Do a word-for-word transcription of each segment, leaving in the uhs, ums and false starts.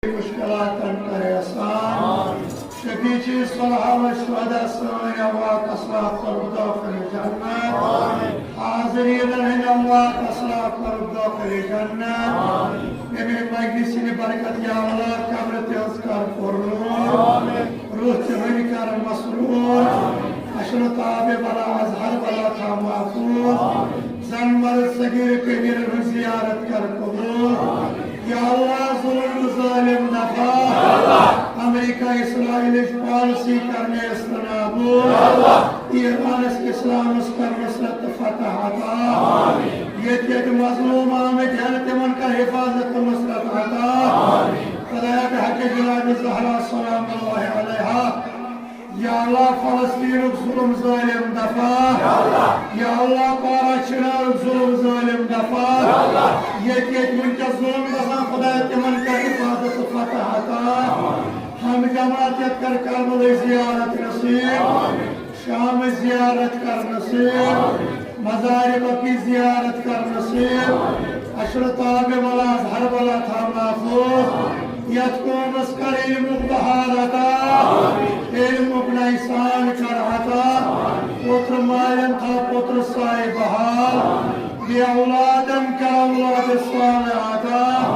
مشکلاتن کر آسان۔ شفیع صلحاء و شہداء سٲنۍ اموات اسلاف کر داخل جنت۔ حاضرین ہٕنٛدۍ اموات اسلاف کر داخل جنت۔ ییٚمہِ مجلس ہٕنٛدِ برکت یا اللہ قبر تہنٛز کر پُرنوٗر۔ روح تہنٛدۍ کر مسرور۔ اشرتاب بلا از ہر بلا تھا محفوظ۔ زن مرد صغیر کبیر ہٕنٛز زیارت کر قبول۔ یا اللہ، ظلم ظالم دفع۔ امریکہ اسرائیلٕچ پالیسی کر نیست نابود۔ ایرانس اسلامس کر نصرت تہٕ فتح عطا۔ ییٚتہِ ییٚتہِ مظلوم آمٕتۍ ہٮ۪نہٕ، تِمن کر حفاظت تہٕ نصرت عطا۔ خدایا، بحق جناب زہرا سلام اللہ علیہا، یا اللہ، فلسطینُک ظلم ظٲلم دفع۔ یا اللہ، پارا چنارُک ظلم ظٲلم دفع۔ ییٚتہِ ییٚتہِ وٕنکیٚس ظلم گژھان، خدایا، تِمن کر حفاظت تہٕ فتح عطا۔ ہم جماعتیت کر کربلٕچ زیارت نصیب۔ شام زیارت کر نصیب۔ مزار بقیع زیارت کر نصیب۔ اشرتاب بلا از ہر بلا تھا محفوظ۔ یتھ قومس کر علمُک بہار عطا۔ علمُک نوِ سان کر عطا۔ پُتر مالٮ۪ن تھا پُتر سایہِ بحال۔ بے اولادن کر اولاد صالح عطا۔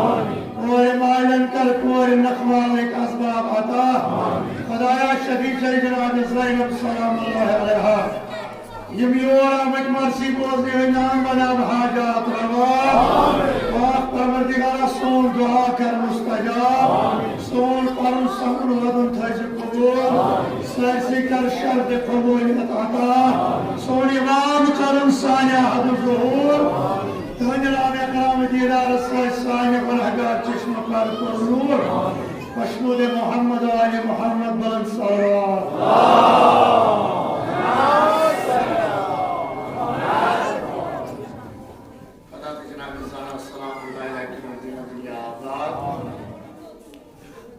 کورِ مالٮ۪ن کر کورِ نکھوالٕکۍ اسباب عطا۔ خدایا، شفیع جناب زینب سلام اللہ علیہا، یِم یور آمٕتۍ مرثی بوزنہِ ہٕنٛدۍ نام بناو حاجات روا۔ پاک پروردگارا، سون دعا کر مستجاب۔ سون پرُن سمُن ودُن تھٲوزِ قبول۔ سٲرسٕے کر شرط قبولیت عطا۔ سون امام کرن سانہِ حد ظہور۔ تہنٛدِ نام اکرام دیدارس سۭتۍ سانہِ گنہگار چشمہٕ کر پُرنوٗر۔ مشنود محمد و آل محمد بلند صلوات۔ خدا تہٕ جناب زہرا سلام اللہ علیہا کٔرِنۍ دُنیا آباد۔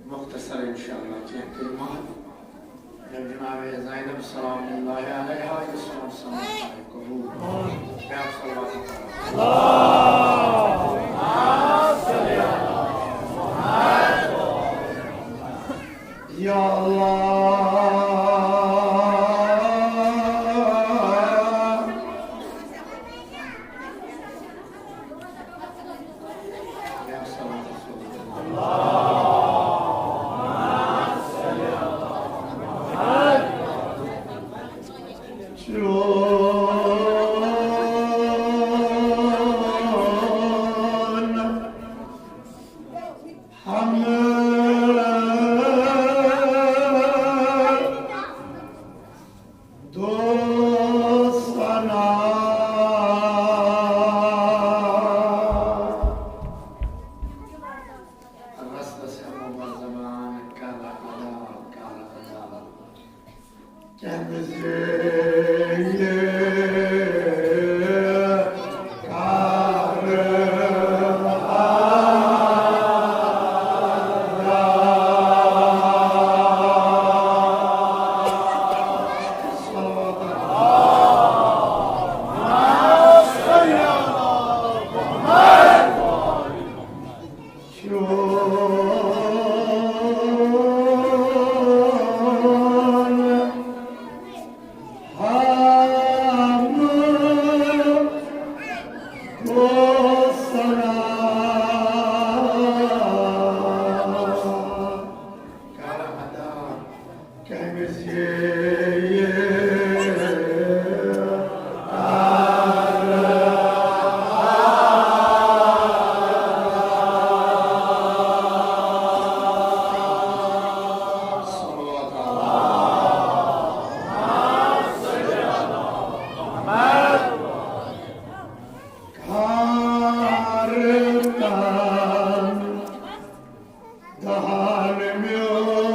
مختصر انشاءاللہ کینٛہہ کلمات۔ جناب زینب سلام اللہ علیہا، یہِ سون سمجھ آیہِ قبول۔ بیٛاکھ صلوات۔ یا اللہ۔ چون ہم دوستانہ رستس ہٮ۪مو بہٕ زبان کر ادا، کر ادا۔ کیٛاہ بہٕ زیٖنہِ کر ادا۔ صلوات۔ چون ہم دوستانہ کر ادا۔ کمہِ زیٖنہِ دہان میون۔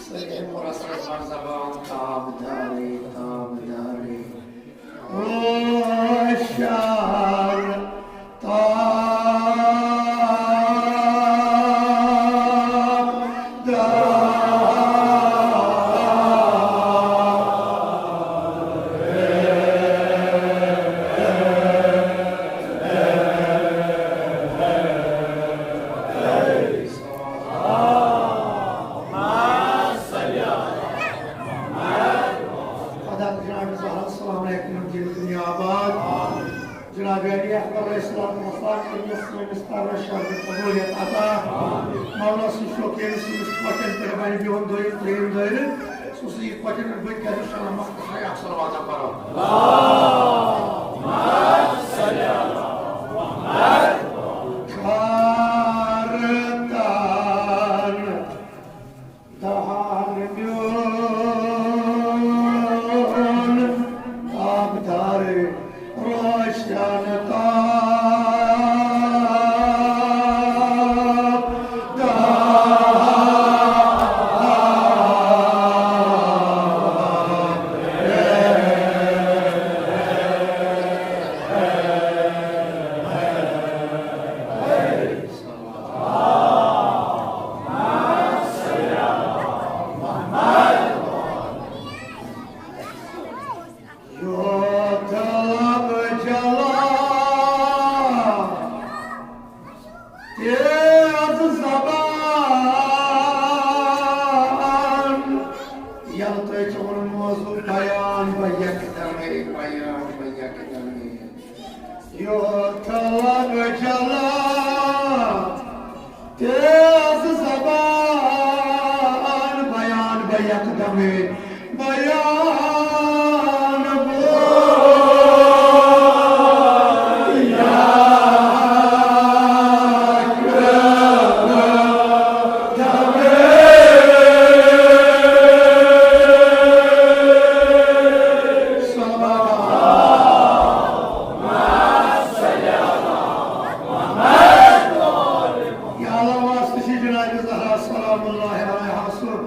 سٲری مرس بر زبان تابداری، تابداری۔ روشن تابدار۔ یتھ علیہ الصلوۃ والسلام کٔرمٕژ سٲنِس طرز شرفہِ قبولیت عطا۔ مولا سٕنٛز شوقیٖن سٕنٛدِس کۄٹھٮ۪ن پٮ۪ٹھ بنہِ بِہُن دوٚیِم ترٛیٚیِم دٲیرٕ۔ سُہ سُہ یہِ کۄٹھٮ۪ن پٮ۪ٹھ بٔتھِ کَرِ اِنشاءاللہ مختصر اکھ صلوات پَرو۔ کھارتن دہان میون آبدار روشن تاب دہان۔ یوت لب جلا تیز زبان، یل تہٕ چون موضوع بیان بہ یکدمے، بیان بہ یکدمے۔ یوت لب جلا تیز زبان، بیان بہ یکدمے، بیان بہ یکدمے۔ صلوات۔ یا اللہ، واسطہٕ چھِ جناب زہرا سلام اللہ علیہا سُنٛد،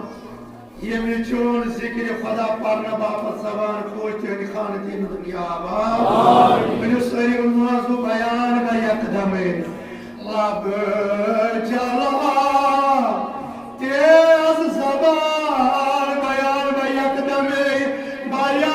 ییٚمہِ چون ذکر خدا پرنہٕ باپتھ زبان کھوٗج تِہنٛدِ خانہٕ دِنہٕ دُنیا آباد۔ ؤنِو سٲری موضوع بیان بہ یکدمے۔ لب جلا تیز زبان، بیان بہ یکدمے، بیان۔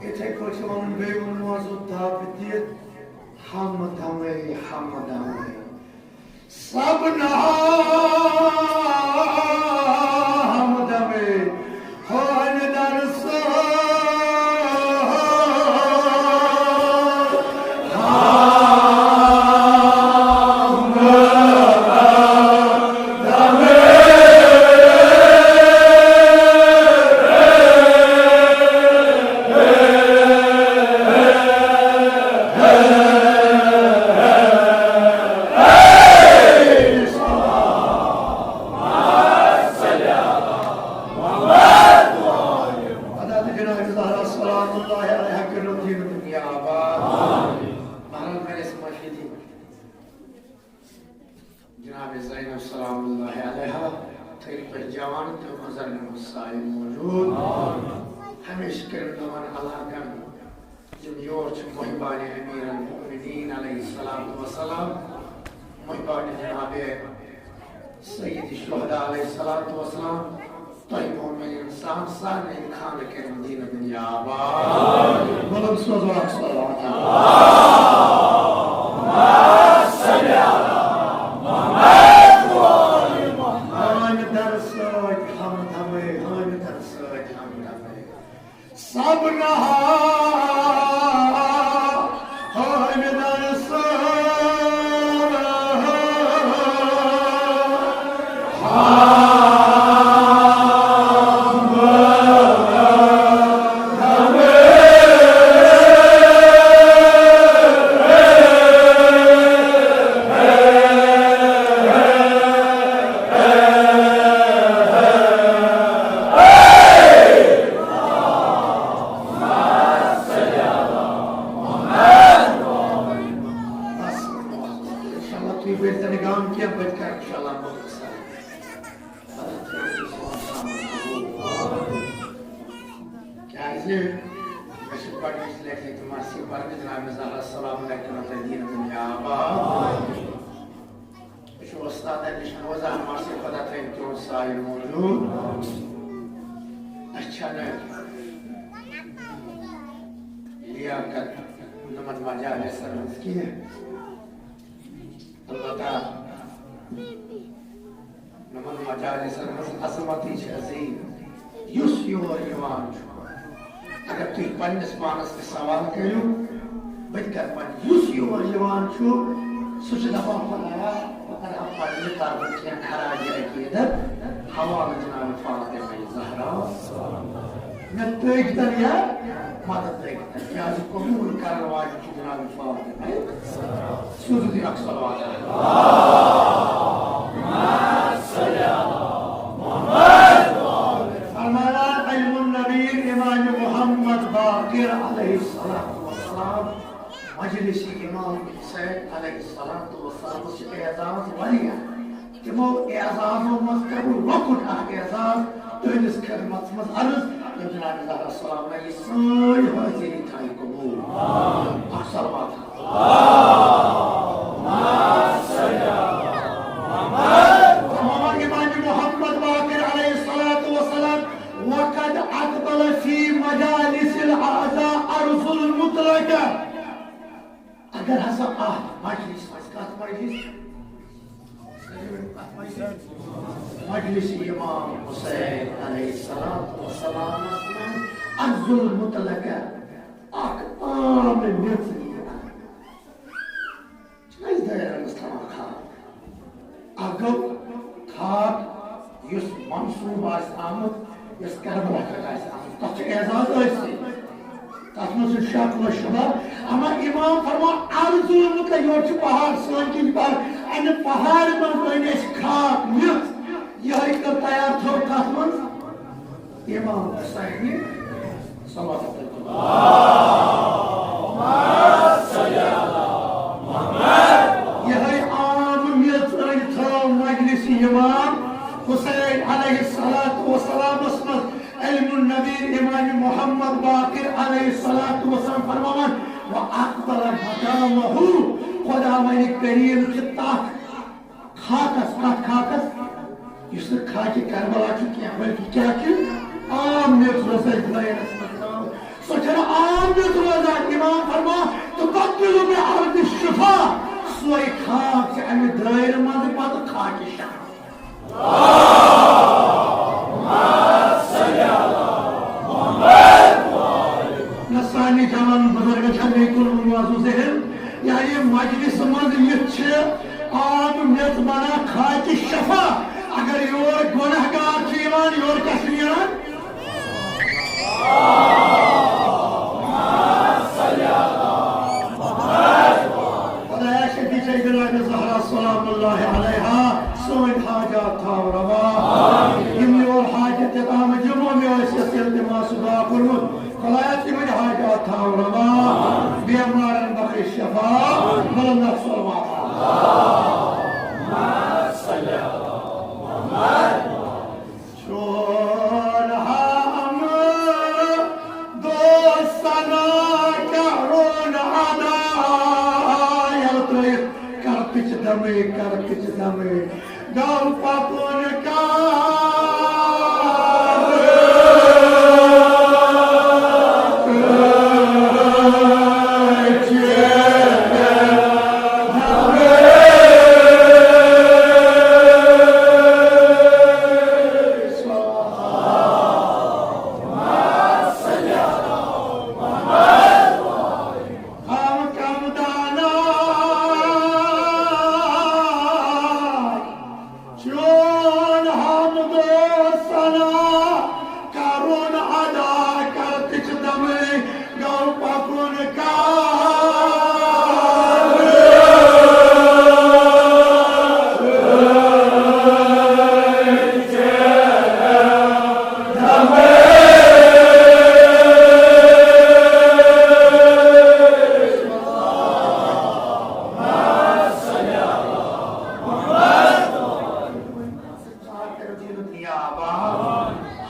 یِتھَے پٲٹھۍ چھِ وَنُن، بیٚیہِ ووٚن موضوع دَب دِتھ، ہم دمے، ہم دمے۔ سب نہا ہم دمے، ہون در سو۔ حضرت جناب زہرا سلام اللہ علیہا کٔرِو دین دنیا آباد۔ مہرن بنس مسجد۔ جناب زینب سلام اللہ علیہا تھٲوِن پٲٹھۍ جوان تہٕ منظر نموز سارے موجود۔ ہمیشہِ کٔرِن تِمن علاقن یِم یور چھِ محبان امیر المؤمنین علیہ الصلوۃ والسلام، محبان جناب سید شہداء علیہ الصلوۃ والسلام، تۄہہِ مومنین سان سارنٕے خانہٕ کٔرِن دین دنیا آباد۔ بلند سوزو اکھ صلوات۔ ہامہِ در سۭتۍ ہم دمے، ہامہِ در سۭتۍ ہم دمے۔ سب نہا ہامہِ در سۭتۍ۔ انشاءاللہ تُہۍ بٔرۍ زٮ۪و نہٕ غم کینٛہہ، بہٕ تہِ کَرٕ انشاءاللہ مۄختصر۔ کیٛازِ مےٚ چھِ گۄڈٕنِچ لَٹہِ ییٚتہِ مرثیہ پَرنہٕ جناب زہرا سلام علیکم تہٕ دین دنیا آباد۔ أسۍ چھِ وۄستادن نِش بوزان، مرثیہ خدا تھٲیِن تِہُنٛد سایہِ موجود۔ اچھا نہ، لیاقت نمن مجالسن ہٕنٛز کینٛہہ۔ البتہ نمن مجالسن ہٕنٛز عظمتٕے چھِ عظیٖم۔ یُس یور یِوان چھُ، اگر تُہۍ پننِس پانس تہِ سوال کٔرِو، بہٕ تہِ کرٕ پننہِ، یُس یور یِوان چھُ، سُہ چھُ دپان، "خۄدایا، بہٕ کرٕ ہا پننہِ طرفہٕ کینٛہہ خراج عقیدت حوالہٕ جناب فاطمہ زہرا، مےٚ تٲقیٖدن یا مدد تٲقیٖدن، کیٛازِ قبوٗل کرن واجہِ چھِ جناب فاطمہ۔" سوٗزِو تُہۍ اکھ صلوات۔ فرمایا علم النبی امام محمد باقر علیہ الصلوۃ والسلام، مجلس امام حسین علیہ الصلوۃ والسلام چھِ اعزاز واریاہ۔ تِمو اعزازو منٛز کرٕ بہٕ لۄکُٹ اکھ اعزاز تُہنٛدِس خدمتس منٛز عرض، ییٚمہِ جناب زہرا سلام علیہ سٲنۍ حٲضری تھایہِ قبوٗل۔ اکھ صلوات۔ فرماوان امام محمد باقر علیہ الصلوۃ والسلام، "وقد اقبل فی مجالس الاعضاء عرض المطلقہ"۔ اگر ہسا اتھ مجلس منٛز، کتھ مجلس؟ مجلس امام حسین علیہ الصلوۃ والسلام منٛز عرض المطلقہ، اکھ عام میٚژ یِیہِ۔ چھِنہٕ أسۍ دٲیرَن منٛز تھاوان خاک؟ اَکھ گوٚو خاک یُس منسوٗب آسہِ آمُت، یُس کربلا پٮ۪ٹھ آسہِ آمُت، تَتھ چھُ اعزاز ٲسۍسٕے۔ تَتھ منٛز چھُ شک و شبہ۔ اما امام فرمان عرض مطلق، یورٕ چھُ پہاڑ، سٲنۍ کِنۍ پہاڑ، اَمہِ پہاڑِ منٛز أنۍ اَسہِ خاک میٚژ، یِہوٚے کٔر تیار، تھٲو کَتھ منٛز؟ امام حسینی صلوات۔ یہے عام میژ أنۍ تھٲو مجلس امام حسین علیہ الصلوۃ والسلامس منٛز، علم النبی امام محمد باقر علیہ الصلوۃ والسلام فرماوان، "واقبل مقامہ"، خداوند کریم تہِ تتھ خاکس، کتھ خاکس؟ یُس نہٕ خاکِ کربلا چھُ کینٛہہ، بلکہِ کیٛاہ چھُ؟ عام میٚژ روزان دٲیرس منٛز۔ سۄ چھنہٕ عام میٚژ روزان۔ امام فرما، "تبدل بارض الشفا"، سۄے خاک چھِ امہِ دٲیرٕ منٛزٕ پتہٕ خاکِ شفا۔ نہ سانہِ جوان بزرگن چھا مےٚ کُن وۄنۍ وۄزُل ذہن؟ یعنی مجلس منٛز یِتھ چھِ عام میٚژ بنان خاکِ شفا۔ اگر یور گۄناہ گار چھُ یِوان، یور کیٛاہ چھُ نیران؟ خدایا شفیع جناب زہرا سلام اللہ علیہا سٲنۍ حاجات تھاو روا۔ یِم یور حاجت یوٚتام جمعہ مےٚ ٲسۍ یَس التماس دعا کوٚرمُت، خدایا تِمن حاجات تھاو روا، بیمارن بخش شفا، بلند صلوات۔ چون ہم دوستنا کرون ادا، یل ترٲیِتھ کرتٕچ دمے، کرتٕچ دمے۔ گوٚو پکُن کار۔ ہم کم دانا چون حمد و ثنا کرون ادا کرتچ دمے گو پکون کار۔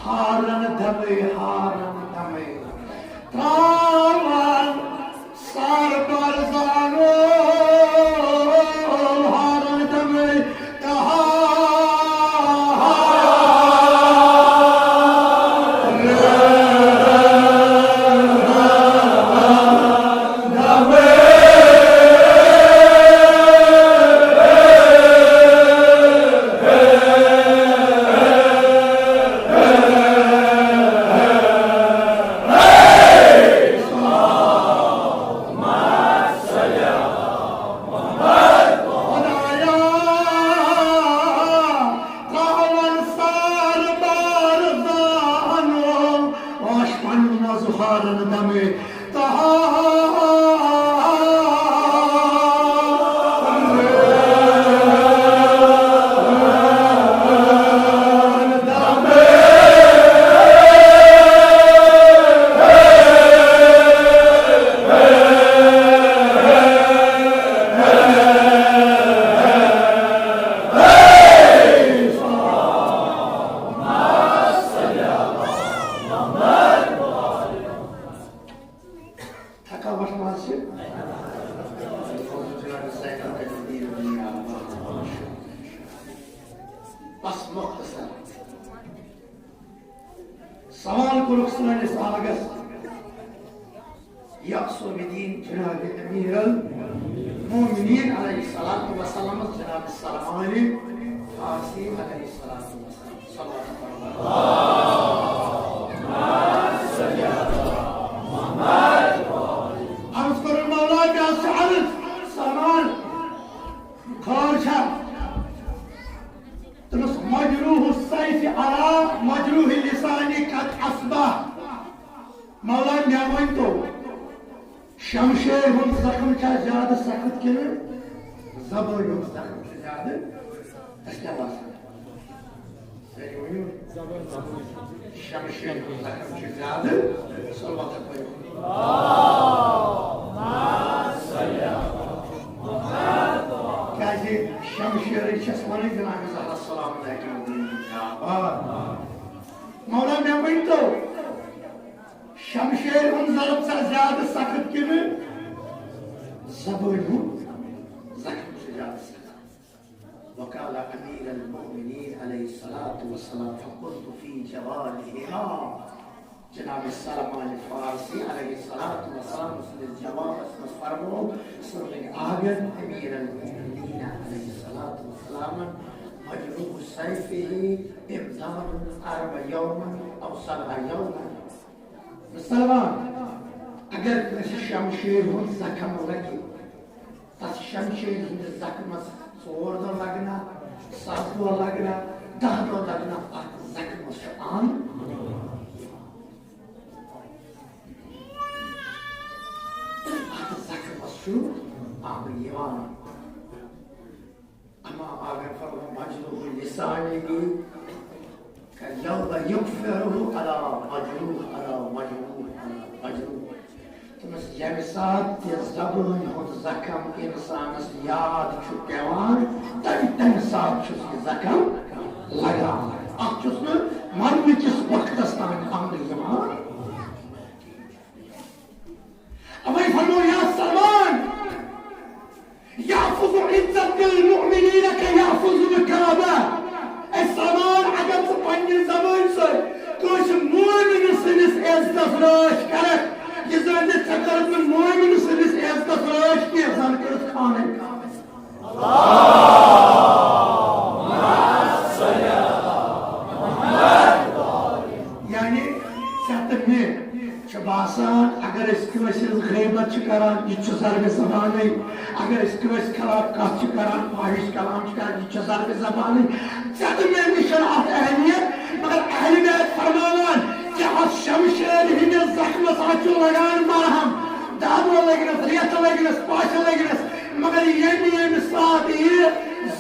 Horn دمے، horn دمے۔ تراوان سر بر زانو، ہارن دمے، تہار۔ تھکاوٹ ما آسہِ؟ بس مختصر سوال کوٚرُکھ سٲنِس آغس، یا صوب دین جناب امیر المومنین علیہ الصلوۃ والسلام، جناب سلمان فارسی علیہ الصلوۃ والسلام۔ عرض کرو مولا، کیا سے عرض؟ سامان خال چھا؟ تمس مجروح السیف علی مجروح لسانی قد اصبح۔ مولا، مےٚ ؤنۍ تو، شمشیر ہُنٛد زخم چھا زیادٕ سخت کِنہٕ زبٲنۍ ہُنٛد زخم چھُ زیادٕ؟ اَسہِ کیٛاہ باسان؟ سٲری ؤنِو۔ شمشیر ہُنٛد زخم چھُ زیادٕ۔ صلوات پٔرِو۔ کیٛازِ شمشیرٕے چھَس وَنٕنۍ جناب زہرا سلام اللہ علیہا۔ مولا، مےٚ ؤنۍ تو، شمشیر ہُنٛد ضرب چھا زیادٕ سخت کِنہٕ زبٲنۍ ہُنٛد زخم چھُ زیادٕ سخت؟ وقال امیر المؤمنین علیہ الصلوۃ والسلام، فقلت فی جوانحہما، جناب سلمان فارسی علیہ الصلوۃ والسلام سٕنٛدِس جوابس منٛز فرموو سٲنۍ آغن امیر المؤمنین علیہ الصلوۃ والسلام، مجروح سیفہ امداد اربع یوما او سبع یوما۔ سلمان، اگر کٲنٛسہِ شمشیر ہُنٛد زخم لگہِ، تس شمشیر ہٕنٛدِس زخمس ژور دۄہ لگنا، ستھ دۄہ لگنا، دَہ دۄہ لگنا، اتھ زخمس چھُ آمہٕ۔ اتھ زخمس چھُ آمہٕ یِوان۔ اما اگر فرمو مجروح لسانہ، یوم یکفرہ علی مجروح، علی مجروح، علی مجروح۔ تٔمِس ییٚمہِ ساتہٕ تہِ زبٲنۍ ہُنٛد زخم اِنسانَس یاد چھُ پٮ۪وان، تَمہِ، تَمہِ ساتہٕ چھُس یہِ زخم لگان۔ اَتھ چھُس نہٕ مرنہٕ کِس وقتَس تام اَمرِ یِوان۔ اَوَے فرمو یا سلمان، یحفظ عزت المؤمنین کیحفظ الکعبہ۔ اے سلمان، اگر ژٕ پننہِ زبٲنۍ سۭتۍ کٲنٛسہِ مومنہٕ سٕنٛدِس عزتس رٲچھ کرکھ، یہِ زٲنِتھ ژےٚ کٔرٕتھ نہٕ مومنہٕ سٕنٛدِس عزتس رٲچھ کینٛہہ، زن کٔرٕتھ خانہ کعبہ۔ یعنی ژےٚ تہٕ مےٚ چھُ باسان، اگر أسۍ کٲنٛسہِ ہٕنٛز غیبت چھِ کران، یہِ تہِ چھُ ضربِ زبانٕے۔ اگر أسۍ کٲنٛسہِ خلاف کتھ چھِ کران، فاحش کلام چھِ کران، یہِ تہِ چھُ ضربِ زبانٕے۔ ژےٚ تہٕ مےٚ نِش چھَنہٕ اتھ اہمیت، مگر اہل بیت فرماوان کہِ اتھ شمشیر ہٕنٛدِس زخمس اتھ چھُ لگان مرہم، دَہ دۄہ لٔگنس، رٮ۪تھ لٔگنس، پژھ لٔگنس، مگر ییٚمہِ، ییٚمہِ ساتہٕ یہِ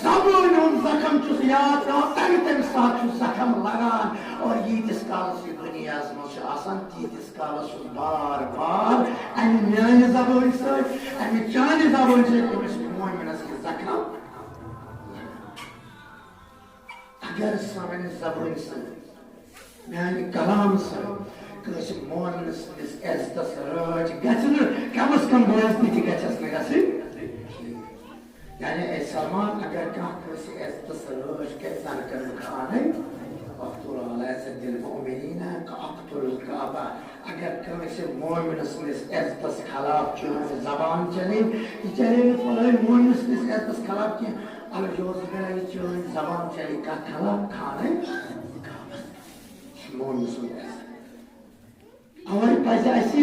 زبٲنۍ ہُنٛد زخم چھُس یاد پٮ۪وان، تمہِ، تمہِ ساتہٕ چھُ زخم لگان۔ اور ییٖتِس کالس یہِ دُنیاہس منٛز چھُ آسان، تیٖتِس کالس چھُس بار بار امہِ میانہِ زبٲنۍ سۭتۍ، امہِ چانہِ زبٲنۍ سۭتۍ أمِس مومنس یہِ زخم۔ اگر سانہِ زبٲنۍ سۭتۍ، میانہِ کلام سۭتۍ کٲنٛسہِ مومنہٕ سٕنٛدِس عزتس رٲچھ گژھِ نہٕ، کم از کم بے عزتی تہِ گژھٮ۪س نہٕ گژھٕنۍ۔ یعنی اے سلمان، اگر کانٛہہ کٲنٛسہِ عزتس رٲچھ کرِ، زن کٔرٕن خانٕے، اقتل علی عزت المؤمنین کاقتل الکعبہ۔ اگر کٲنٛسہِ مومنہٕ سٕنٛدِس عزتس خلاف چٲنۍ زبان چلے، یہِ چلے نہٕ فلٲنۍ مومنہٕ سٕنٛدِس عزتس خلاف کینٛہہ، الجوز باللہ، یہِ چٲنۍ زبان چلے کتھ خلاف، خانٕے کعبس۔ مومنہٕ سُنٛد عزت۔ اوے پزِ اسہِ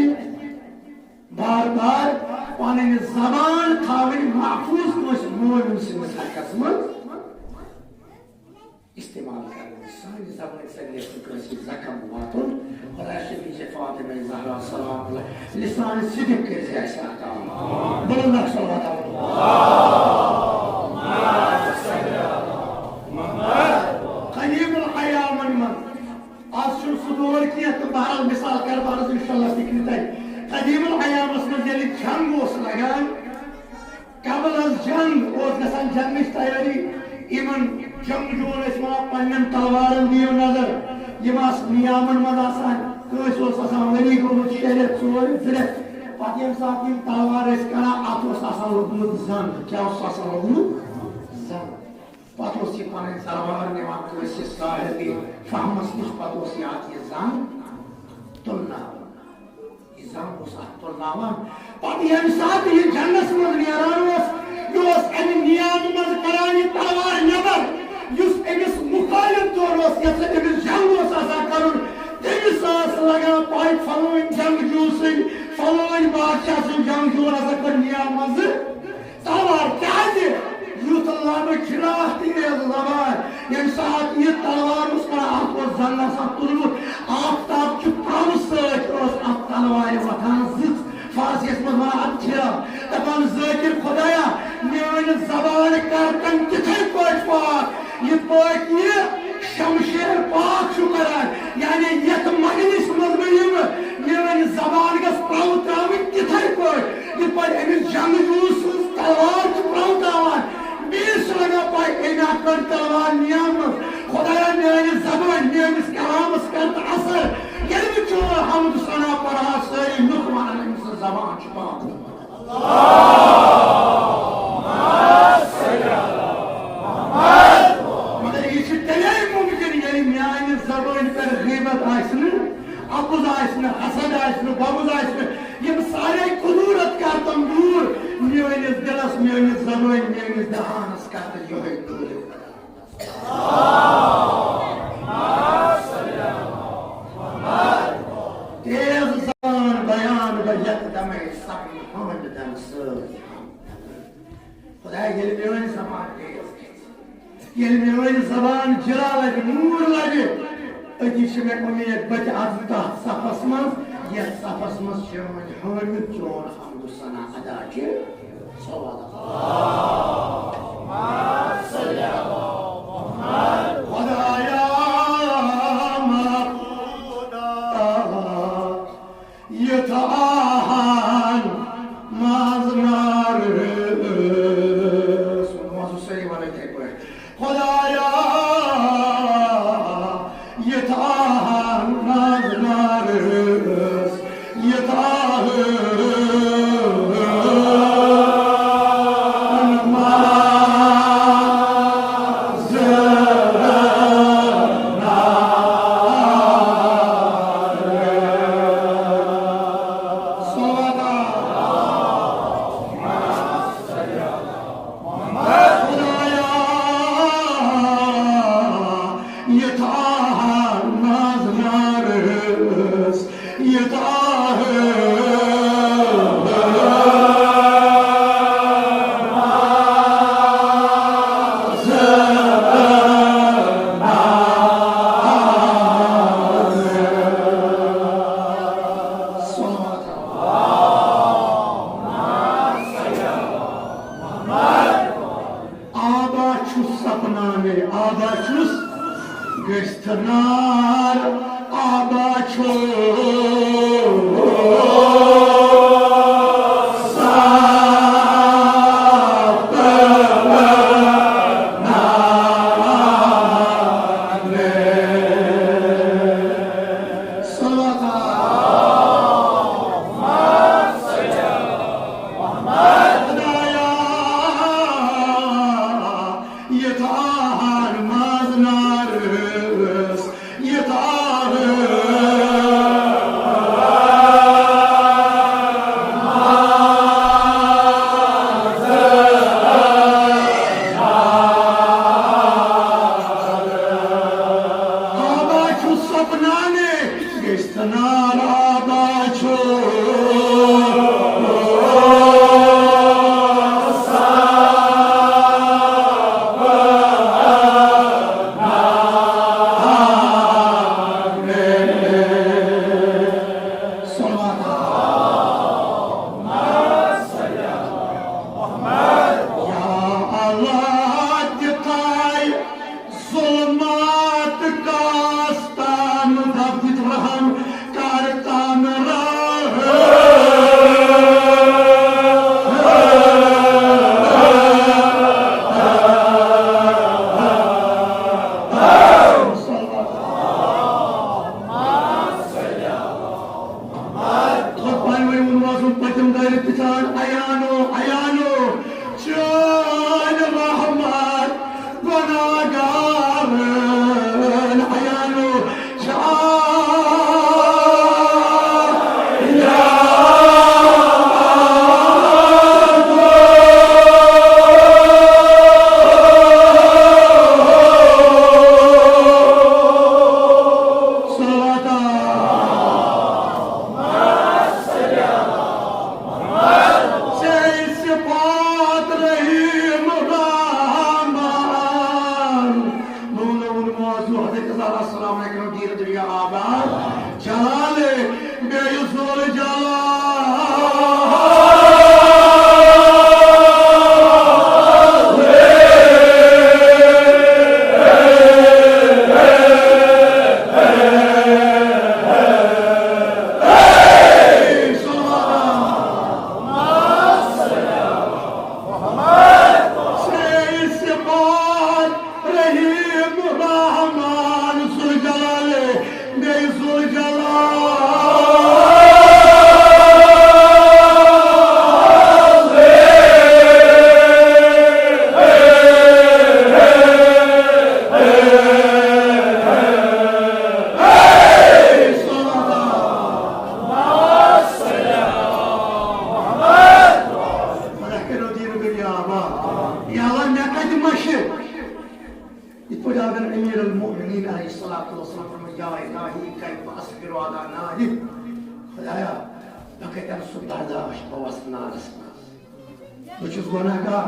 بار بار پنٕنۍ زبان تھاوٕنۍ محفوظ کٲنٛسہِ مومن سٕنٛدِس حقس منٛز استعمال کرٕنۍ۔ سانہِ زبٲنۍ سۭتۍ گژھِ نہٕ کٲنٛسہِ زخم واتُن۔ خۄداے سٕنٛدِ فا-، فاطمہ زہرا سلام اللہ، لسان صدق کٔرۍ زِ اَسہِ عطا۔ بلند اکھ صلوات۔ قدیم الایامن منٛز، آز چھُنہٕ سُہ دور کینٛہہ تہٕ بہرحال مثال کرٕ بہٕ عرض انشاءاللہ فکرِ تۄہہِ۔ قدیم الایامس منٛز ییٚلہِ جنگ اوس لگان، قبل از جنگ اوس گژھان جنگٕچ تیٲری، یِمن جنگجوٗوَن ٲسۍ وَنان پننٮ۪ن تلوارن دِیِو نظر، یِم آسہٕ نیامن منٛز آسان، کٲنٛسہِ اوس آسان ؤری گوٚمُت، شےٚ رٮ۪تھ، ژور رٮ۪تھ، زٕ رٮ۪تھ، پتہٕ ییٚمہِ ساتہٕ یِم تلوار ٲسۍ کڑان، اتھ اوس آسان لوٚگمُت زنگ۔ کیٛاہ اوس آسان لوٚگمُت؟ زنگ۔ پتہٕ اوس یہِ پنٕنۍ تلوار نِوان کٲنٛسہِ صاحبِ فہمس نِش، پتہٕ اوس یہِ اتھ یہِ زنگ تُلناوان۔ یہِ زنگ اوس اتھ تُلناوان۔ پتہٕ ییٚمہِ ساتہٕ یہِ جنگس منٛز نیران اوس، یہِ اوس امہِ نیامہٕ منٛز کڑان یہِ تلوار نٮ۪بر، یُس أمِس مُخٲلِف دور اوس یژھان، أمِس جنگ اوس آسان کرُن، تٔمِس ٲس لگان پاے فلٲنۍ جنگجوٗ سٕنٛدۍ، فلٲنۍ بادشاہ سٕنٛدۍ جنگجوٗوَن ہسا کٔر نیامہٕ منٛزٕ تلوار۔ کیازِ؟ یُتھ لبہٕ کھِلاف تیز زبان، ییٚمہِ ساتہٕ یہِ تلوار اوس کران، اتھ اوس زنگ آسان تُلمُت، آفتاب چہِ پرٛمہٕ سۭتۍ ٲس اتھ تلوارِ وۄتھان زٕژ۔ فارسیَس منٛز ونان اتھ کھِرا۔ دپان، ذٲکِر خدایا، میٲنۍ زبان کر تن تِتھے پٲٹھۍ پاک، یِتھ پٲٹھۍ یہِ شمشیر پاک چھُ کران، یعنی یتھ مجلس منٛز بہٕ یِمہٕ، میٲنۍ زبان گژھِ پرٛو ترٛاوٕنۍ تِتھے پٲٹھۍ، یِتھ پٲٹھۍ أمِس جنگجوٗ سٕنٛز تلوار چھِ پرٛو ترٛاوان۔ بیٚیِس چھِ لگان پاے، أمۍ اَتھ پٮ۪ٹھ تلوار نیامٕژ۔ خدایا، میٲنِس زبٲنۍ، میٲنِس کلامس کر تہٕ اثر۔ ییٚلہِ بہٕ چون حمد ثنا پرٕ ہا، سٲری لُکھ ونن، أمۍ سٕنٛز زبان چھِ پاک۔ مگر یہِ چھُ تیٚلے مُمکِن، ییٚلہِ میانہِ زبٲنۍ پٮ۪ٹھ غیبت آسہِ نہٕ، اَپُز آسہِ نہٕ، حسد آسہِ نہٕ، بغض آسہِ نہٕ، یِم سارے کدورت کر تم دوٗر۔ میٲنِس دِلس، میٲنِس زبٲنۍ، میٲنِس دہانس کر تہٕ یِہوٚے دوٗر۔ تیز زبان بیان بہٕ یکدمے سپدٕ حٲمدن سۭتۍ۔ خدایا، ییٚلہِ میٲنۍ زبان تیز گژھِ، ییٚلہِ میٲنۍ زبان جلا لگہِ، نوٗر لگہِ، أتی چھِ مےٚ اُمید، بہٕ تہِ اژٕ تتھ صفس منٛز، یتھ صفس منٛز چٲنۍ حٲمد چون حمد و ثنا ادا چھِ۔ صلوات۔ خدایا معبودا، یتھ آہن منٛز نار ٲس۔ وۄنۍ ٲسِو سٲری وَنان یِتھَے پٲٹھۍ، خدایا، یتھ آہن منٛز نار ٲس، یتھ آہن منٛز نار ٲس۔ صلوات۔ خدایا، یتھ آہن منٛز نار ٲس، یتھ آہن منٛز نار ٲس۔ صلوات۔ آبا چھُس سپنانے، آبا چھُس گٔژھتھ نار، آبا چھُس سپنانے۔ صلوات۔ خدایا، یتھ آہن منٛز نار ٲس، یتھ آہن آبا چھُ سپنانے، گٔژھتھ نار آبا چھُ۔ رحم کر تن رحم۔ خۄداے وۄنۍ ووٚنمَس پٔتِم دٲرِتھ پِتان، عیانو، عیانو، چٲنۍ رحمت گۄناہگارن عیانو۔ صفات رحیم رحمان۔ نوٗنہٕ ووٚن موضوع حضرت رضا، السلام علیکم، دیٖن دُنیا آباد۔ جلال بیٚیہِ ذوالجلال۔ صفات رحیم رحمان ذوالجلال، بیٚیہِ ذوالجلال۔ خۄدا کٔرِو دیٖن دُنیا آباد۔ یا اللہ، مےٚ کَتہِ مَشہِ؟ یِتھ پٲٹھۍ اگر امیر المؤمنین علیہ الصلوۃ والسلام فرمایہِ، یا الہی کیف اصبر علی ناری، خدایا، بہٕ کتہِ انہٕ سُہ برداشت، بہٕ وسہٕ نارس منٛز، بہٕ چھُس گۄناہ گار۔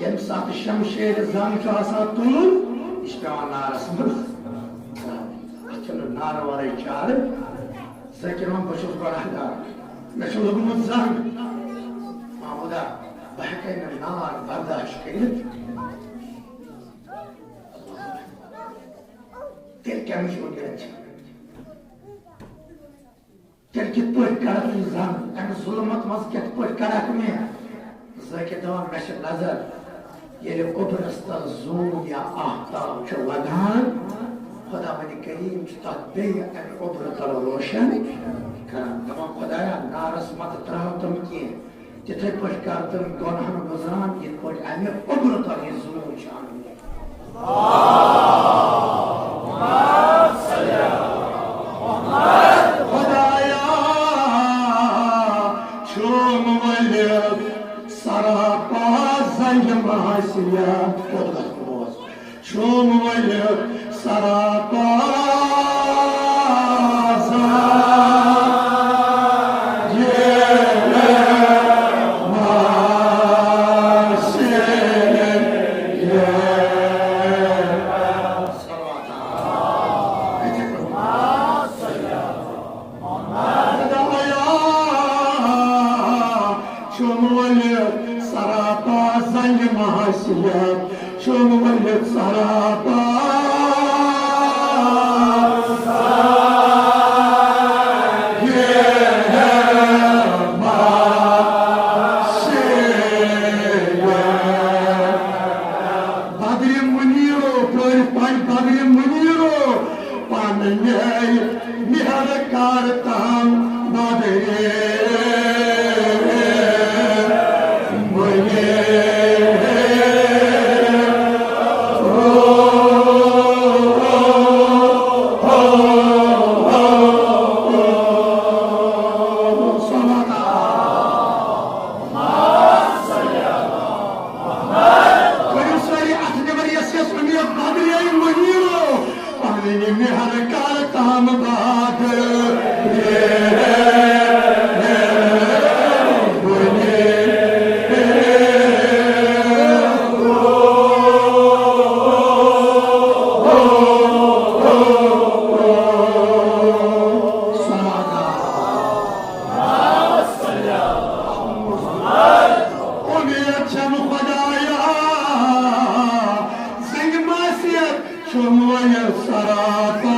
ییٚمہِ ساتہٕ شمشیر زنگ چھُ آسان تُلُن، یہِ چھُ پٮ۪وان نارس منٛز۔ اتھ چھُنہٕ نارٕ ورٲے چارٕ۔ ذٲکِر وَن، بہٕ چھُس گۄناہ گار، مےٚ چھُ لوٚگمُت زنگ۔ محمودا، بہٕ ہٮ۪کَے نہٕ نار برداشت کٔرِتھ۔ تیٚلہِ کَمِچ وۄنۍ ٹینشن؟ تیٚلہِ کِتھ پٲٹھۍ کَڑَکھ ژٕ زَنگ؟ اَمہِ ظُلمَت منٛز کِتھ پٲٹھۍ کَڑَکھ مےٚ؟ ذٲکِر دَپان، مےٚ چھِ نظر، ییٚلہِ اوٚبرَس تَل زوٗن یا آفتاب چھُ لَگان، خۄداوندِ کریٖم چھُ تَتھ بیٚیہِ اَمہِ اوٚبرٕ تَل روشَن کَران۔ دَپان، خۄدایا، نارَس مَتہٕ ترٛاو تِم کینٛہہ۔ تِتھے پٲٹھۍ کر تِم گۄناہن گُزران، یِتھ پٲٹھۍ امہِ اوٚبرٕ تۄہہِ زوٗن چھُ انُن۔ خۄدایا، چھُم ؤلِتھ سراپا زنگہِ معصیت۔ کوٚت گژھٕ بہٕ بوز؟ چھُم ؤلِتھ سراپا زنگہِ معصیت۔ خدایا، چھُم ؤلِتھ سراپا زنگہِ معصیت۔ چھُم ؤلِتھ سراپا۔ بدرِ مُنیٖرو، پٔرۍ پنٛج بدرِ مُنیٖرو، پنٕنۍ مہر کر تام بدرِ۔ کٔرِو سٲری اَتھٕ نٮ۪بر، یَس یَس اُمید بدرے مُنیٖرو۔ پنٕنۍ مہر کر تام باد۔ اُمید چھم خۄدایا، زنگہِ معصیت چھُم وۄنۍ سراپا۔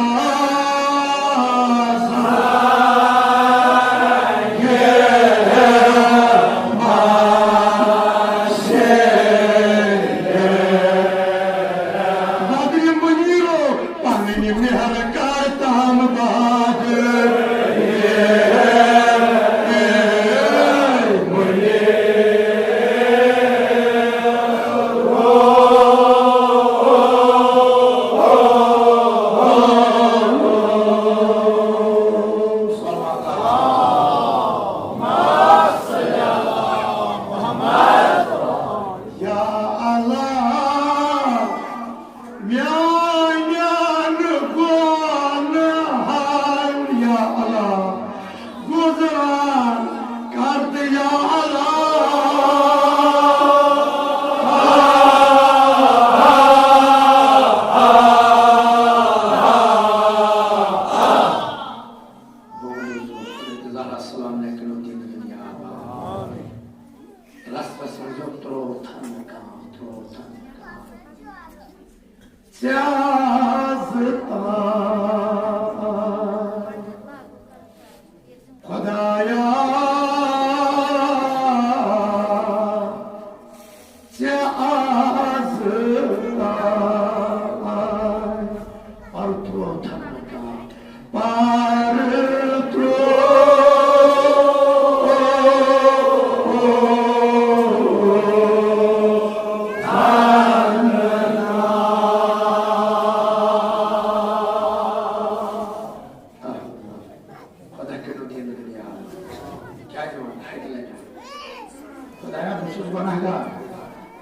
گۄناہگار۔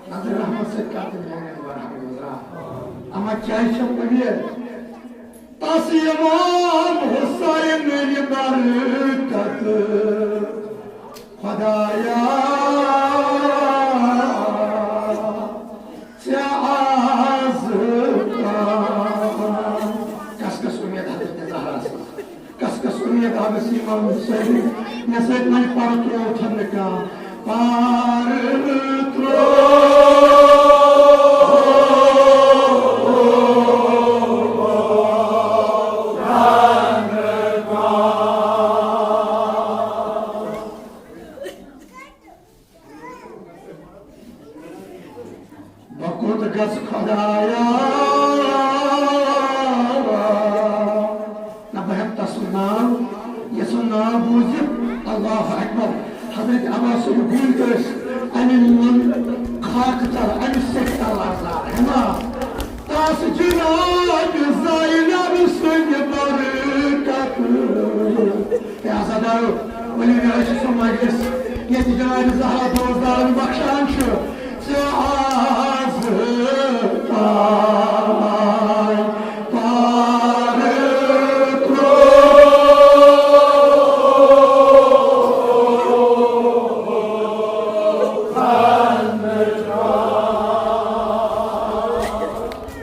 نظر رحمت سۭتۍ کر تہٕ میانٮ۪ن گۄناہن منٛز راہ۔ اما کیٛازِ چھم امید؟ تس امام حسین نہِ برکت خدایا۔ ژےٚ آز تام۔ کس کس امید حضرت زہرا سٕنٛز؟ کس کس امید حضرت امام حسین؟ مےٚ سۭتۍ وۄنۍ پرٕ ترٛوو تھن نہٕ کانٛہہ۔ پرٕ ترٛوو۔ بہٕ کوٚت گژھٕ خۄدایا؟ نہ بہٕ ہٮ۪کہٕ تسُنٛد ناو، یَسُنٛد ناو بوٗزِتھ، اللہ اکبر، حضرت عباس سٕنٛدۍ گُرۍ ٲسۍ اَمہِ نُنہٕ خاکہٕ تل، اَمہِ سٮ۪کہِ تل لرزان۔ ہے نا، تس جناب زینب سٕنٛدِ برکتہٕ۔ ہے عزادارو، ؤلِو، یہِ حظ چھُ سُہ مجلس، ییٚتہِ جناب زہرا دوستدارن بخشان چھُ۔ ژےٚ آز تام پرٕ ترٛوو۔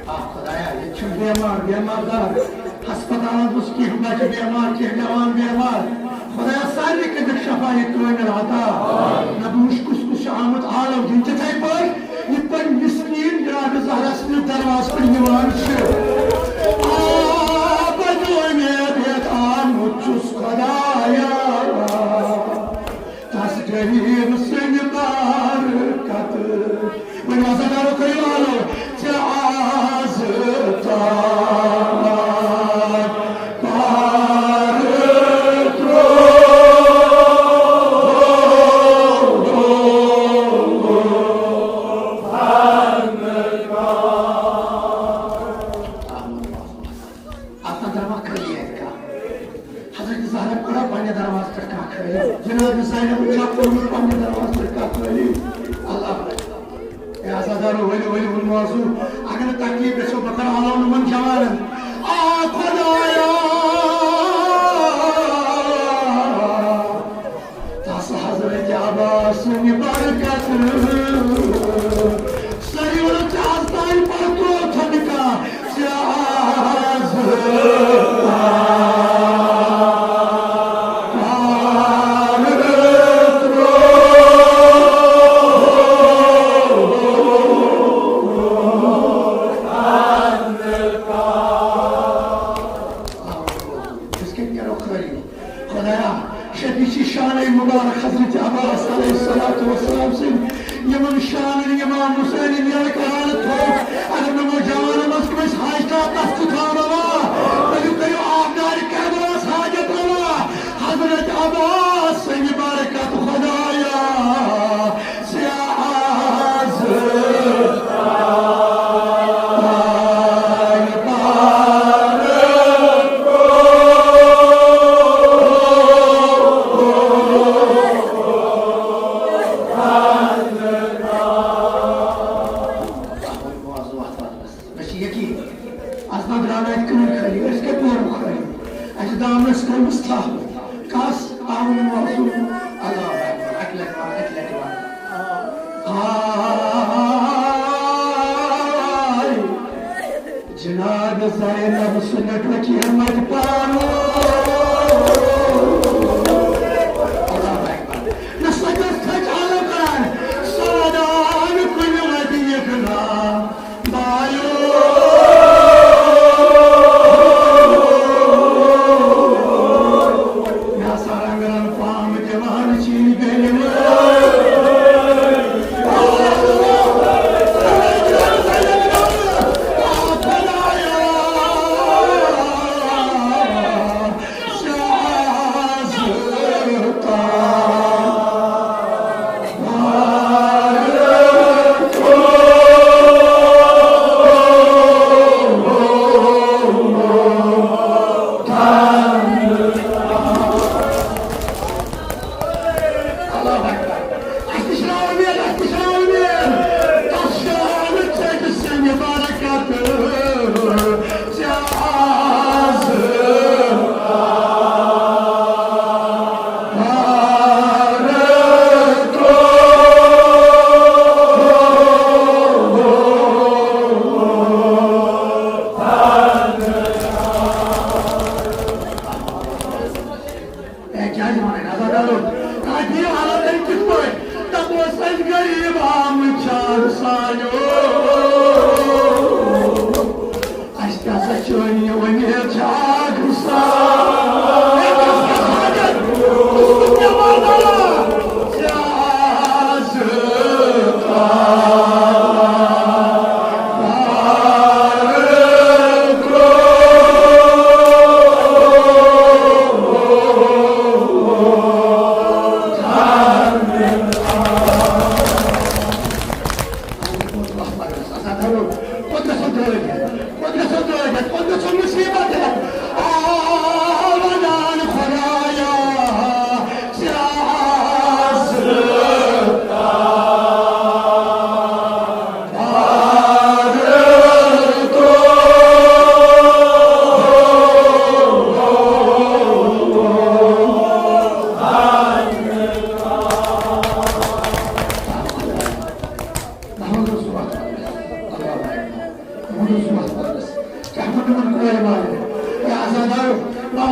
آ خدایا، ییٚتہِ چھُ بیمار، بیمار دار۔ ہسپتالن منٛز کینٛہہ بچہِ بیمار، کینٛہہ جوان بیمار۔ خدایا، سارنٕے کٔرِتھ شفا کٲمل عطا۔ نہ بہٕ وٕچھ کُس کُس چھُ آمُت عالم دِنہِ تِتھے پٲٹھۍ، یِتھ پٲٹھۍ مسکیٖن جناب زہرا سٕنٛدِس دروازس پٮ۪ٹھ یِوان چھِ۔ آ، بہٕ دُعا یتھ آمُت چھُس خدایا۔ تس غریب سٕنٛدِ برکتہٕ۔ وۄنۍ ہسا کرو، کٔرِو آلو، ژےٚ آز تام پرٕ ترٛوو۔ اتھ اندر ما خٲلی آسہِ کانٛہہ؟ حضرت زہرا کوٚرا پننہِ دروازٕ پٮ۪ٹھ کانٛہہ خٲلی؟ جناب زینب چھا کوٚرمُت پننہِ دروازٕ پٮ۪ٹھ کانٛہہ خٲلی؟ اللہ اکبر۔ اے عزادارو، ؤلِو، ؤلِو، ووٚنمو اوسُم، اگر نہٕ تکلیف گژھیو، بہٕ کرٕ علاوٕ یِمن جوانن۔ آ خدایا، تس حضرت عباس سٕنٛدِ برکتہٕ۔ سٲری ونو، ژےٚ آز تام پرٕ ترٛوو تھن کانٛہہ، ژےٚ آز تام پرٕ ترٛوو۔ أسۍ کتہِ نیرو خٲلی؟ خدایا، شفیع چی شانٕے مبارک حضرت عباس علیہ الصلوۃ والسلام سٕنٛدۍ یِمن شانن امام حسین ییٚلہِ قرآن تھوٚو، اگر نہٕ وۄنۍ جوانن منٛز کٲنٛسہِ حاجتہ تس تہِ تھاو روا، تیٚلہِ کٔرِو آبدار کربلاہس حاجت روا۔ حضرت عباس سٕنٛدِ برکت خدایا، ژےٚ آز تام پرٕ ترٛوو۔ مےٚ چھُ یقین، از ما درٛاو نہٕ اَتہِ کٕہٕنۍ خٲلی، أسۍ کَتہِ نیرو خٲلی؟ اَسہِ چھِ دامنَس کٔرمٕژ تھپھ۔ کَس؟ آوُن وَسُن۔ اللہ اکبر، اَکہِ لَٹہِ وَن، اَکہِ لَٹہِ وَن۔ ہاے، جناب زینب سُنٛد ٹۄکہِ ہٮ۪مَتھ پانو۔ اللہ اکبر۔ نہ سۄ کَس تھٔج آلو کران، سۄ وَدان کُنہِ وَتہِ یِکھ نا۔ بایو، مےٚ ہسا رنگن پام دِوان چی بیٚنہِ وٲلۍ۔ آ خدایا، اللہ اکبر۔ اَسہِ تہِ چھِ ناو امید، اَسہِ تہِ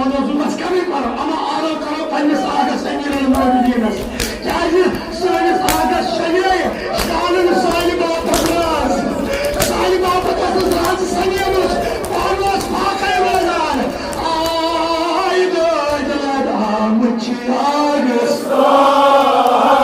موضوعس کمٕے پرو، اما آرو کرو پننِس آغس امیر المومنینس۔ کیازِ سٲنِس آغس شمیے شالن سانہِ باپتھ راز، سانہِ باپتھ ٲسٕس راز سمیمٕژ، پانہٕ اوس فاقے روزان۔ آے دٲدۍ لد آمٕتۍ چھِ آغس۔ اللہ،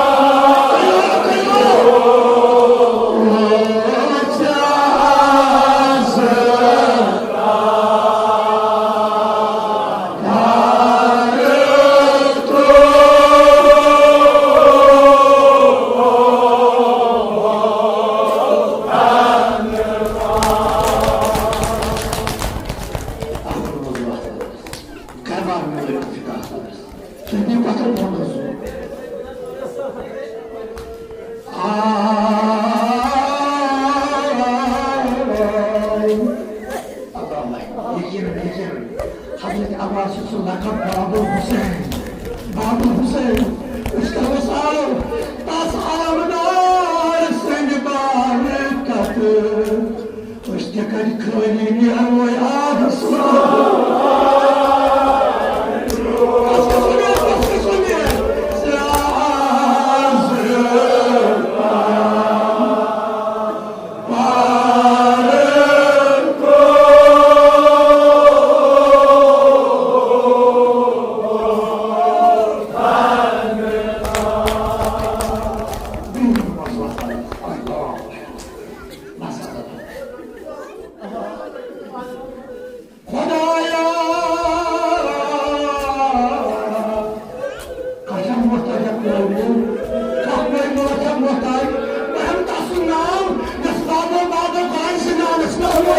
یقیناً، یقیناً۔ حضرت عباس چھُ سُہ لقب بابُل حسین۔ بابُل حسین، أسۍ کَرو سالو تَس عالمدار سٕنٛدِ بارکتہٕ۔ أسۍ تہِ کَتہِ خٲلی نیرو آبَس منٛز۔ خدایا، قسم محتاج اکھ لٲگِو، اکھ لٲگِو اکھ محتاج، بہٕ ہٮ۪مہٕ تسُنٛد ناو، یۄس بابو بابو خان سٕنٛدِ ناوس منٛز لٲگِو،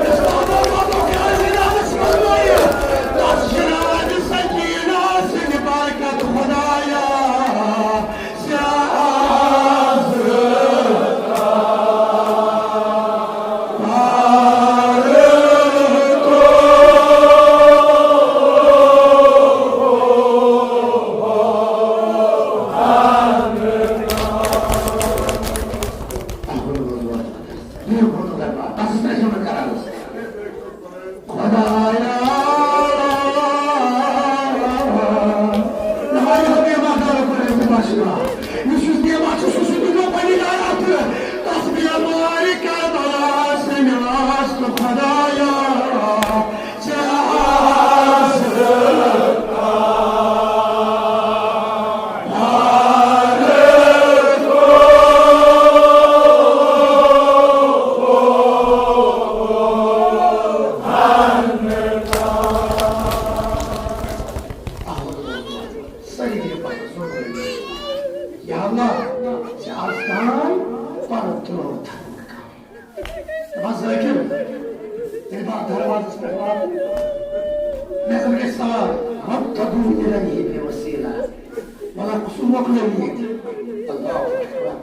یۄس بابو بابو خان سٕنٛدِ ناوس منٛز لٲگِو، تس جناب سکینہ سٕنٛدِ برکت خدایا۔ خدایا، نماز حبیب آدار پر انتباہ شدہ۔ یُس یُس نعمت چھُ، سُہ چھُ دِنو پننہِ جایہِ اَتھٕ۔ تَس بیمارِ کربلاہَس نِواس تہٕ خدایا، ژےٚ آس سٲری دِیِو پَتہٕ زور۔ یا اللہ، ژےٚ آز تام پَرُن ترٛوو تھَنہٕ کَم۔ دَپان ذٲکِر، ییٚلہِ بہٕ اَتھ دروازَس پٮ۪ٹھ واتہٕ، مےٚ زَن گژھِ سوال، وَبتغوا اِلیہ الوسیلہ۔ وَلہٕ کُس مۄکلٲوِتھ؟ اللہ اکبر۔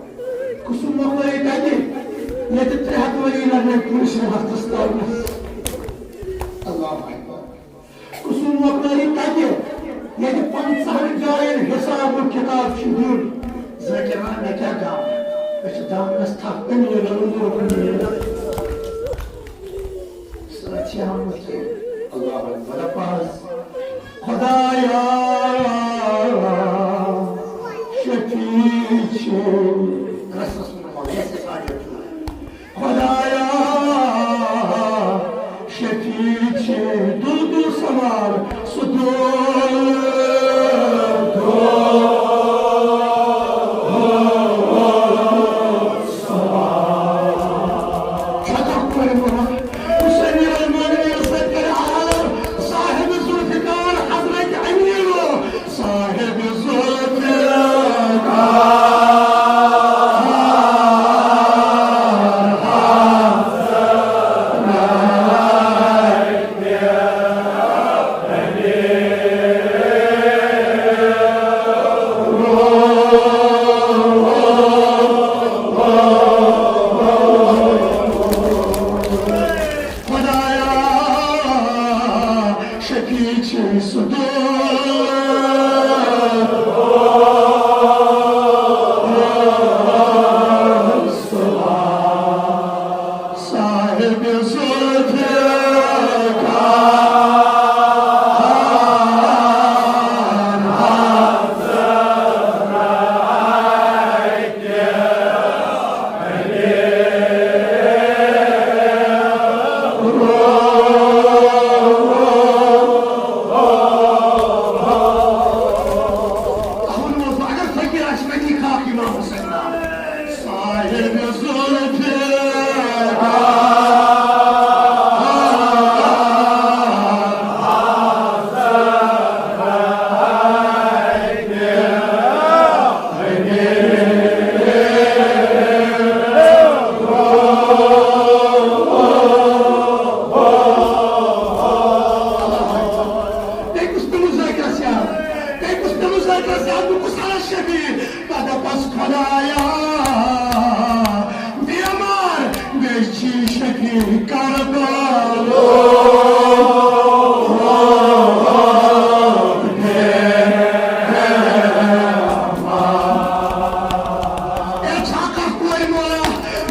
کُس مۄکلٲوِتھ اَتہِ؟ ییٚتہِ ترٛےٚ ہَتھ ؤری لَگن کُنہِ شریعتَس ترنَس۔ اللہ اکبر۔ قصوٗر مۄکلٲیِتھ تَتہِ، ییٚتہِ پنٛژاہَن جایَن حِساب و کِتاب چھُ دیُن۔ ذٲکِر وَنان، مےٚ کیٛاہ غم؟ أسۍ چھِ دامنَس تھپھ کٔنۍ لٔگۍ، لٔگۍ، لٔگۍ۔ سۭتۍ چھِ آمُت یہِ۔ اللہ اکبر، پاس۔ خدایا، شفیع چھِ۔ رسس منٛز یَس یَس حاجت چھُ۔ خدایا، شفیع چھِ دُل دُل سوار، سُہ دُل دُل سوار۔ چھا کانٛہہ کورِ محمد؟ حسین المومنین سۭتۍ کرِ عالم، صاحب ذوالفقار حضرت امیٖنو۔ صاحب ذوالفقار۔ خدایا، شفیع چھُ سُہ دۄہ۔ صاحب ذوالفقار۔ بیٚیہِ کُس پیوٚمُت زٲژَس یاد، بہٕ کُس اَنَس شفیع؟ پَتہٕ دَپَس خۄدایا، بیمار بیٚیہِ چھی شفیع کربلا۔ اے چھا کانٛہہ کورِ مولا؟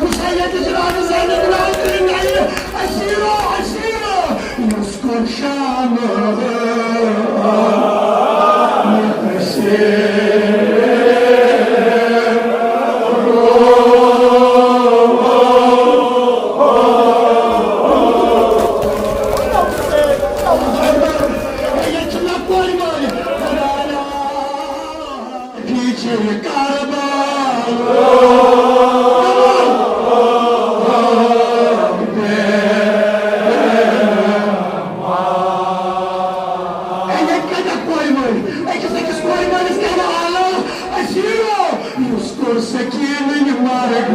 وٕچھا ییٚتہِ جناب زینب ناو تُلِتھ نَیہِ، اسیرو، اسیرو، یُس کوٚر شام اسیر۔ ییٚتہِ چھِ مےٚ کورِ مٲلۍ۔ پیچھے کربلا۔ اے، ییٚتہِ کَتہِ کورِ مٲلۍ؟ أکِس أکِس کورِ مٲلِس کَرِ آلو أسیٖرو، یُس کوٚر سکیٖنٕنۍ مرگ۔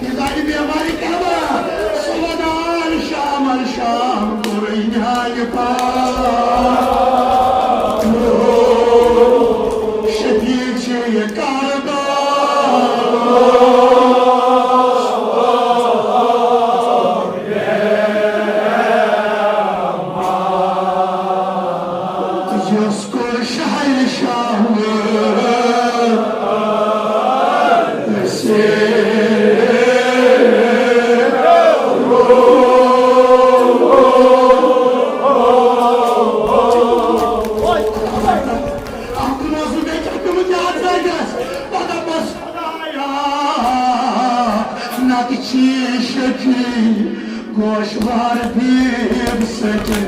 یہِ دادِ بیمارِ کربلا، سُہ ودان شامن شام کوٚرُے میانہِ پاک۔ شفیع چھِ یہِ کربلا۔ یُس کوٚر شہر شام نتہٕ چھی شفیع گوشوار بیب سکن۔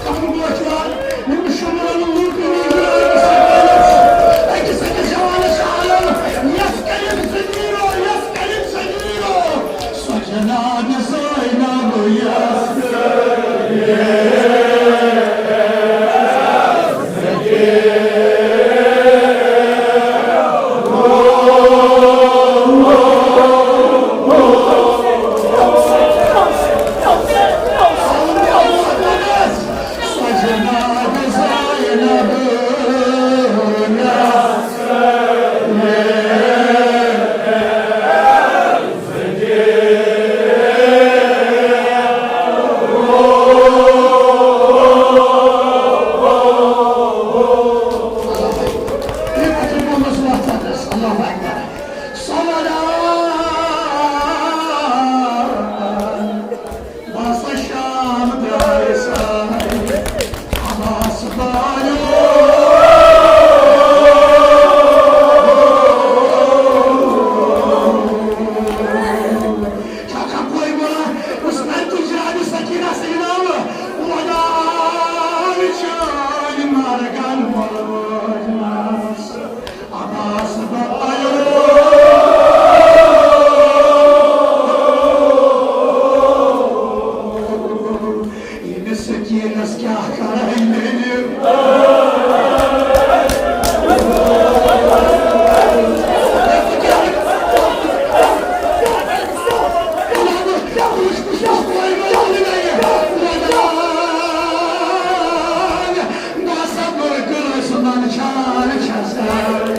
کم گوشوار، یِم شمال لوٗکھ یِم گرٛٲمۍ سکن۔ أکِس أکِس جوانس چھُ عالم، یس کرن زمیٖنو، یس کرن زمیٖنو۔ سۄ جناب زینب یس اللہ اکبر۔ صلوات۔ بس شام درٛاے سارے۔ عباس بایو۔ چھا کانٛہہ کورِ مولا؟ عثمان تُج جناب سکینہ سیدنا۔ ودان چٲنۍ مرگن وول وٲج مس۔ عباس بایو۔ ییٚمِس سکیٖنس کیٛاہ کرے میٛانہِ۔ بس اب گُلس منٛز چھان چھسان۔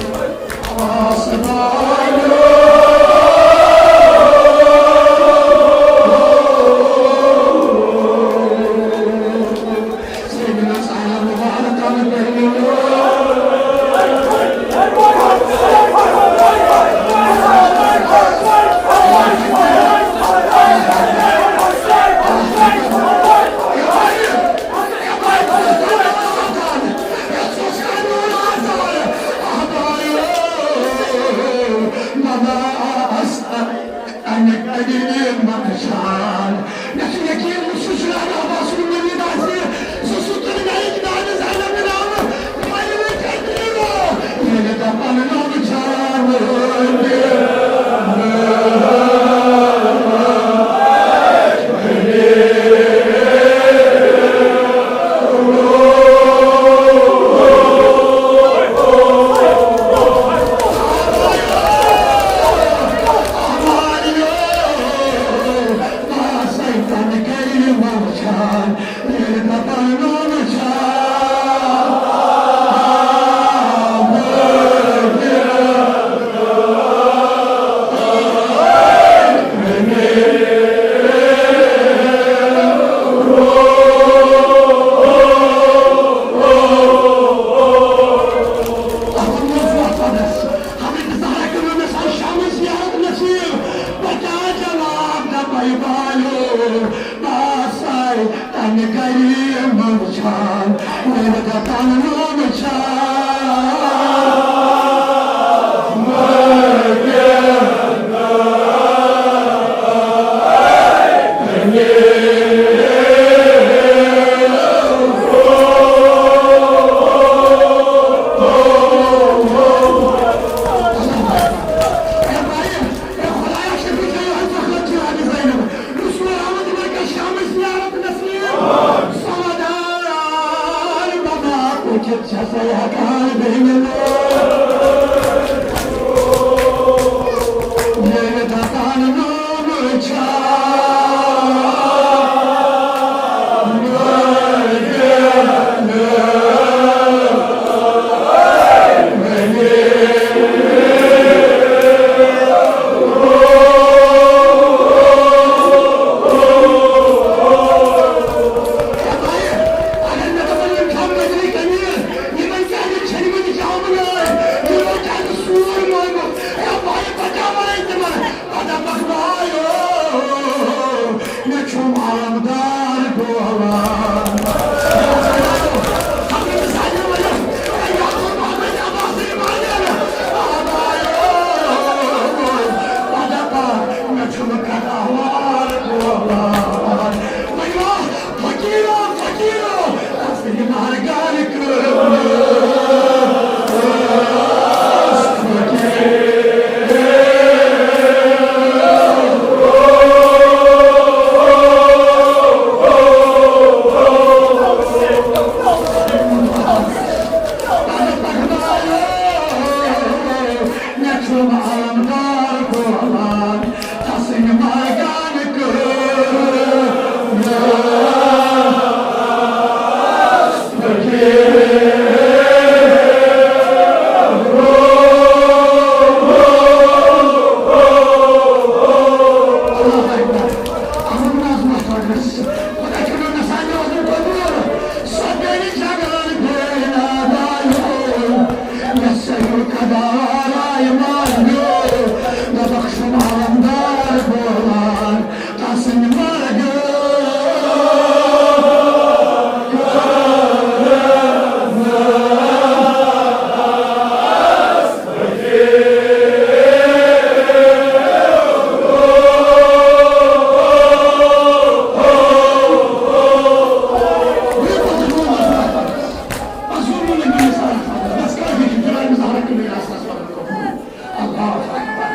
اللہ اکبر،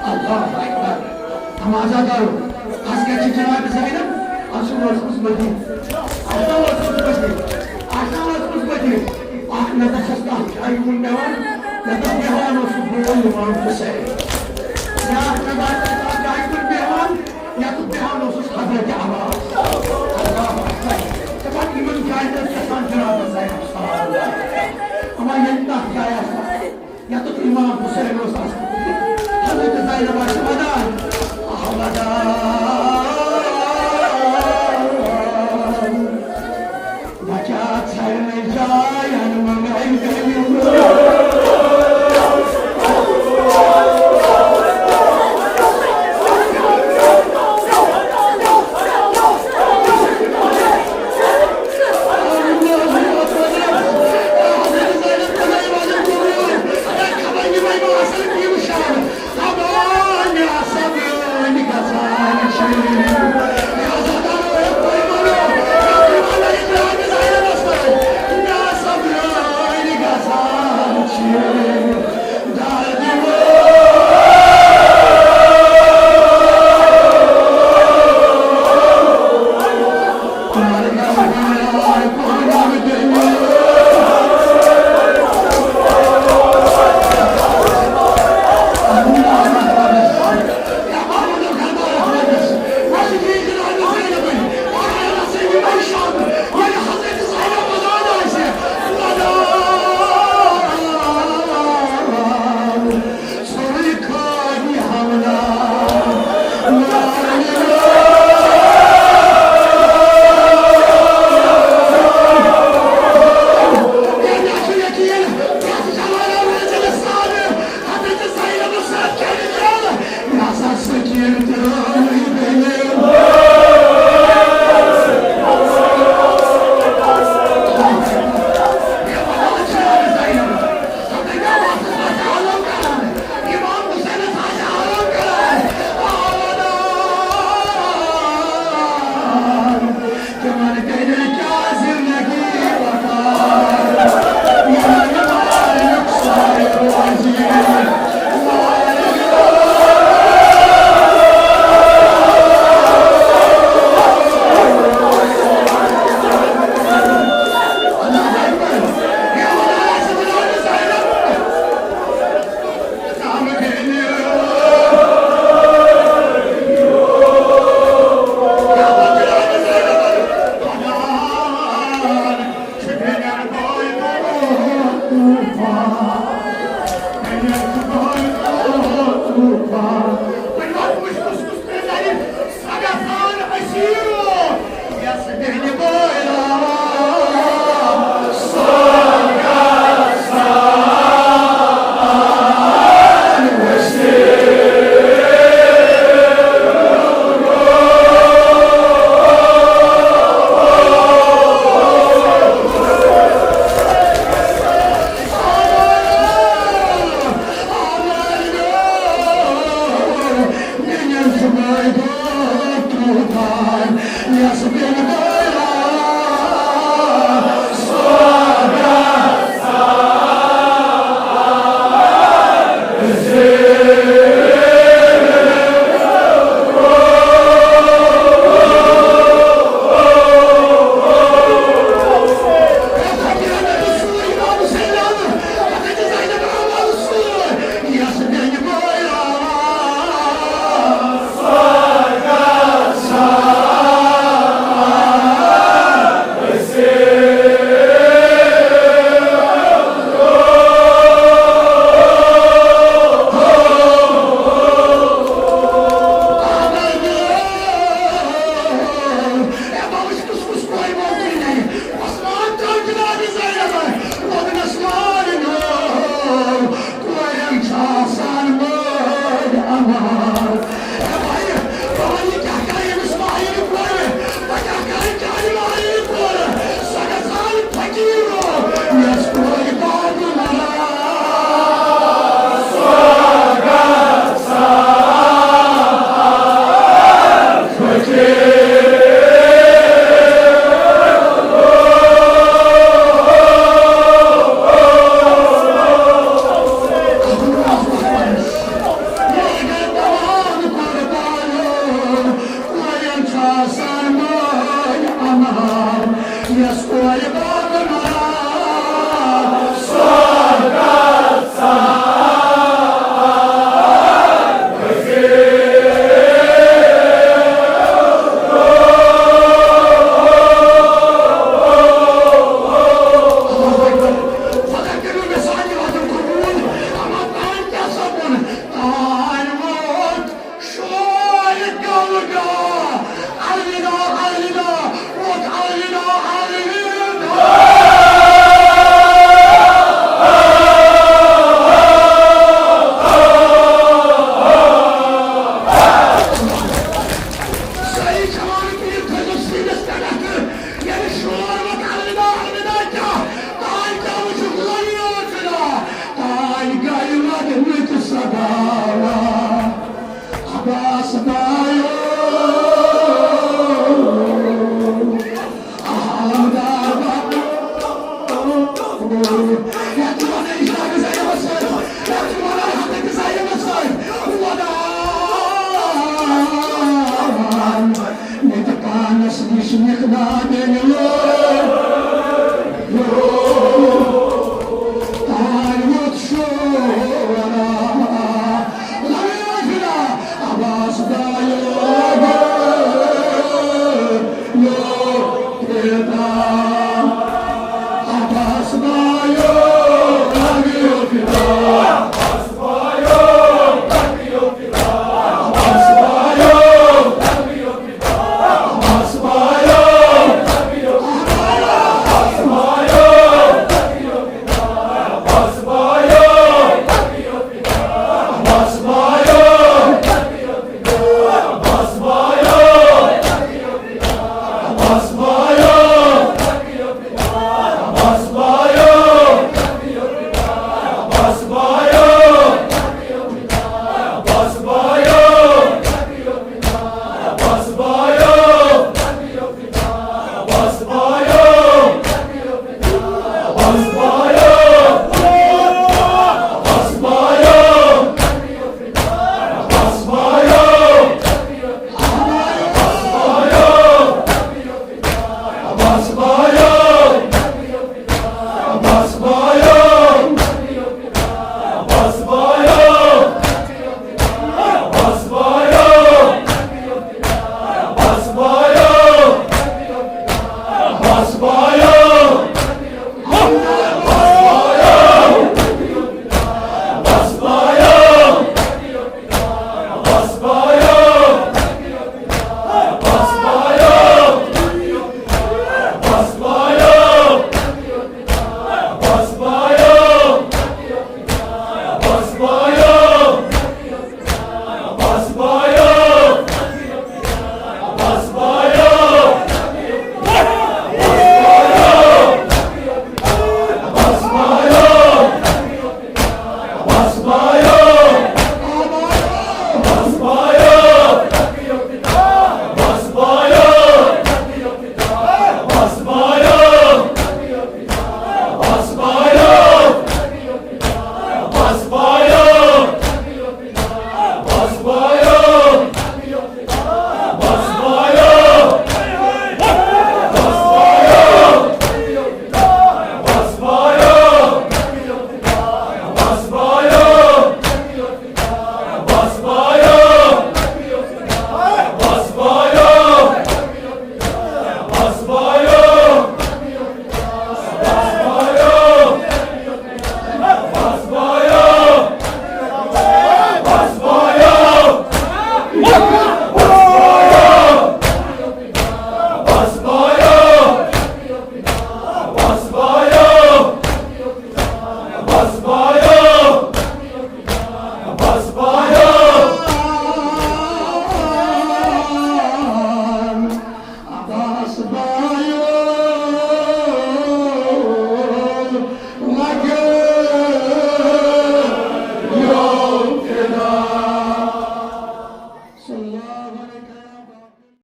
اللہ اکبر۔ نمازا درو، از کتہِ چھِ جناب زینب؟ از چھِ وٲژمٕژ مدینہ۔ از چھِ وٲژمٕژ مدینہ۔ از چھِ وٲژمٕژ مدینہ۔ اکھ نظر چھس تتھ جایہِ کُن پیوان، یتھ بیہوان اوس سُہ بوے امام حسین۔ بیاکھ نظر چھس تتھ جایہِ کُن پیوان، یتھ بیہوان اوسُس حضرت عباس۔ اللہ اکبر۔ دپان یِمن جاین ٲس یژھان جناب زینب سلام۔ اما ییٚلہِ تتھ جایہِ آسہِ یتھ امام حسین اوس آسان، حضرت زینب آسہِ ودان، آہ ودان، بہٕ کیٛاہ ژھرنہٕ جاین منٛگے۔ مےٚ تہِ پانَس نِش مِقدار میٛانیو